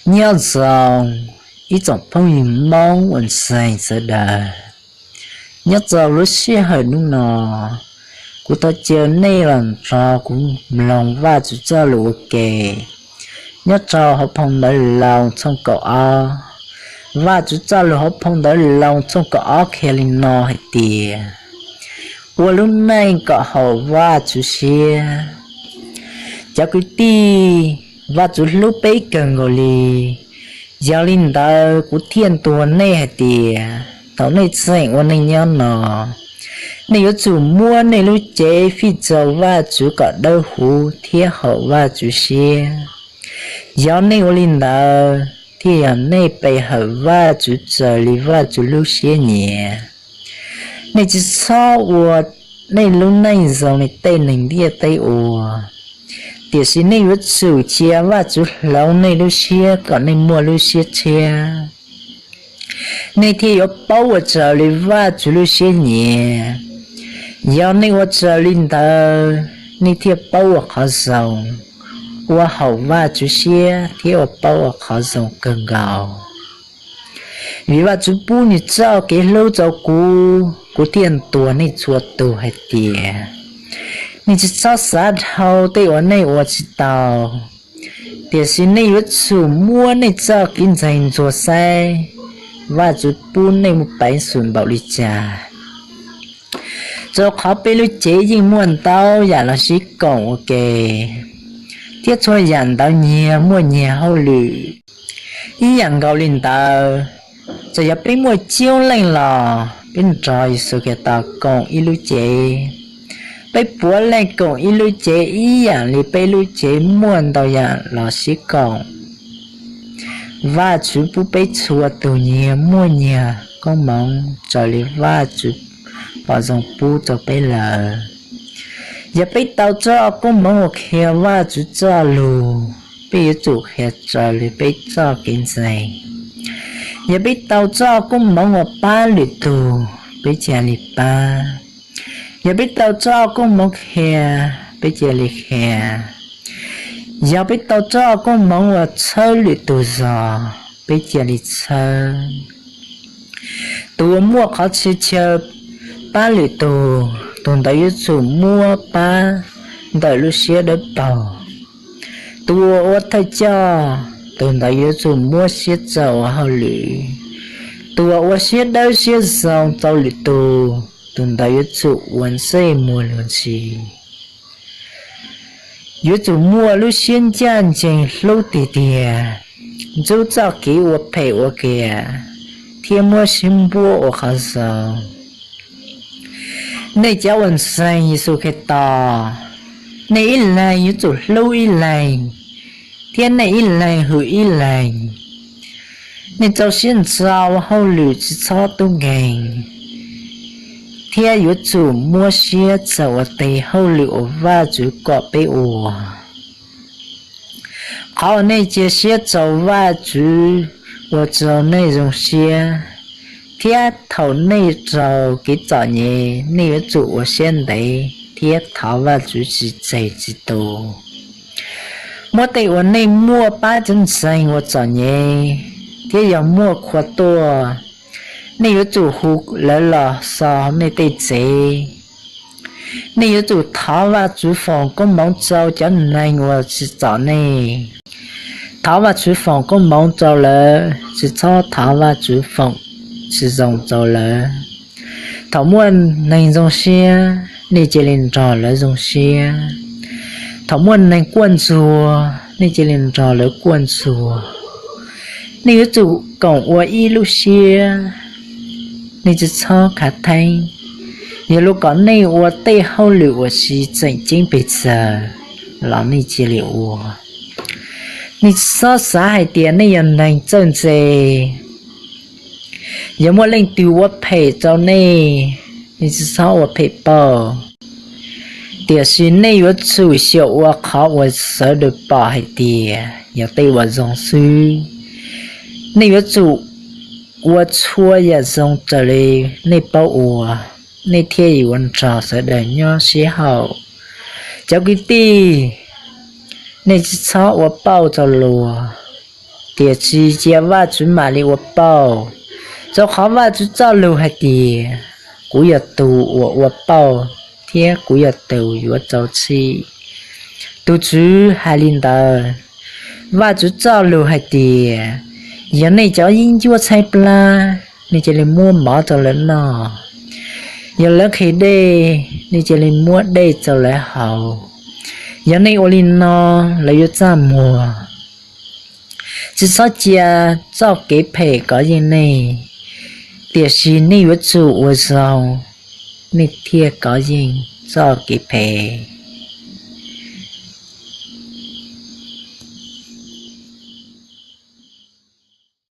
Nyob zoo ib tsoom phooj ywg Hmoob uas ntseeg sawv daws. Nyob rau lub sij hawm hnub no, kuv tau caw nej los nrog kuv mloog Vajtswv txoj lus ua ke nyob rau hauv phau Ntawv Loos tshooj kaum ob. Vajtswv txoj lus hauv phau Ntawv Loos tshooj kaum ob qhia li no hais tias, ua lub neej kom haum Vajtswv siab. Cov kwv tij, Vajtswv hlub peb kawg nkaus li. Yog li ntawd kuv thiaj ntuas nej hais tias thaum nej tseem ua neej nyob no, nej yuav tsum muab nej lub cev fij rau Vajtswv kom dawb huv thiab haum Vajtswv siab. Yog nej ua li ntawd thiaj yog nej pe hawm Vajtswv raws li Vajtswv lub siab nyiam. Nej tsis txhob ua nej lub neej zoo li tej neeg ntiaj teb ua, tiam sis nej yuav tsum cia Vajtswv hloov nej lub siab kom nej muaj lub siab tshiab, nej thiaj yuav paub ua raws li Vajtswv lub siab nyiam. Yog nej ua raws li ntawd, nej thiaj paub ua qhov zoo, ua haum Vajtswv siab thiab ua paub ua qhov zoo kawg nkaus. Vim Vajtswv pub nws txoj kev hlub rau kuv, kuv thiaj ntuas nej txhua tus hais tias, nej tsis txhob xav dhau tej uas nej ua tsis tau, tiam sis nej yuav tsum muab nej txoj kev ntseeg ntxuag saib Vajtswv pub nej muaj peev xwm npaum li cas. Rau qhov peb lub cev yeej muaj ntau yam los sib koom ua ke, thiab txhua yam ntawd nyias muaj nyias hauj lwm. Ib yam nkaus li ntawd, txawm yog peb muaj coob leej los peb nrog Yexus Khetos koom ib lub cev. Peb puav leej koom ib lub cev ib yam li peb lub cev muaj ntau yam los sib koom. Vajtswv pub peb txhua tus nyias muaj nyias koob hmoov raws li Vajtswv pom zoo pub rau peb lawm. Yog peb tau txoj koob hmoov uas qhia Vajtswv txoj lus, peb yuav tsum qhia raws li peb txoj kev ntseeg. Yog peb tau txoj koob hmoov uas pab lwm tus, peb cia li pab. Yog peb tau txoj koob hmoov qhia, peb cia li qhia. Yog peb tau txoj koob hmoov uas txhawb lwm tus zog, peb cia li txhawb. Tus uas muaj qhov txhia chaw pab lwm tus, tus ntawd yuav tsum muab pab ntawm lub siab dawb paug. Tus uas ua thawj coj, tus ntawd yuav tsum muab siab txawv ua hauj lwm. Tus uas ua siab dawb siab zoo rau lwm tus, tus ntawd yuav tsum ua ntsej muag luag ntxhi. Yuav tsum muaj lub siab ncaj ncees hlub tiag tiag, ntxub txoj kev ua phem ua qias, thiab muab siab npuab ua qhov zoo. Nej cov uas ntseeg Yexus Khetos, nej ib leeg yuav tsum hlub ib leeg, thiab nej ib leeg hwm ib leeg. Nej rau siab ntso ua hauj lwm tsis txhob tub nkeeg, thiab yuav tsum muab siab txawv ua tej hauj lwm uas Vajtswv kom peb ua. Qhov uas nej cia siab rau Vajtswv ua rau nej zoo siab, thiab thaum nej raug kev txom nyem nej yuav tsum ua siab ntev thiab thov Vajtswv tsis tseg tsis tu. Muab tej uas nej muaj pab cov ntseeg uas txom nyem, thiab yog muaj qhua tuaj, nej yuav tsum hu lawv los so nej tej tsev. Nej yuav tsum thov Vajtswv foom koob hmoov rau cov neeg uas tsim txom nej. Thov Vajtswv foom koob hmoov rau lawv, tsis txhob thov Vajtswv foom tsis zoo rau lawv. Thaum muaj neeg zoo siab, nej cia li nrog lawv zoo siab. Thaum muaj neeg quaj ntsuag, nej cia li nrog lawv quaj ntsuag. Nej yuav tsum koom ua ib lub siab, nej tsis txhob khav theeb. Yog luag kom nej ua tej hauj lwm uas tsis tseem ceeb pes tsawg los nej cia li ua. Nej tsis txhob xav hais tias nej yog neeg txawj ntse. Yog muaj leej twg ua phem rau nej, nej tsis txhob ua phem pauj. Tiam sis nej yuav tsum xyaum ua qhov uas sawv daws pom hais tias yog tej uas zoo xwb. Nej yuav tsum ua txhua yam zoo raws li nej paub ua, nej thiaj yuav nrog sawv daws nyob sib haum. Cov kwv tij, nej tsis txhob ua pauj rau luag. Tiam sis cia Vajtswv mam li ua pauj, rau qhov Vajtswv txoj lus hais tias, kuv yog tus uas ua pauj thiab kuv yog tus yuav rau txhij. Tus Tswv hais li ntawd. Vajtswv txoj lus hais tias, yog nej cov yeeb ncuab tshaib plab, nej cia li muab mov rau lawv noj. Yog lawv nqhis dej, nej cia li muab dej rau lawv haus. Yog nej ua li no, lawv yuav txaj muag. Tsis txhob cia txoj kev phem kov yeej nej, tiam sis nej yuav tsum ua zoo, nej thiaj kov yeej txoj kev phem.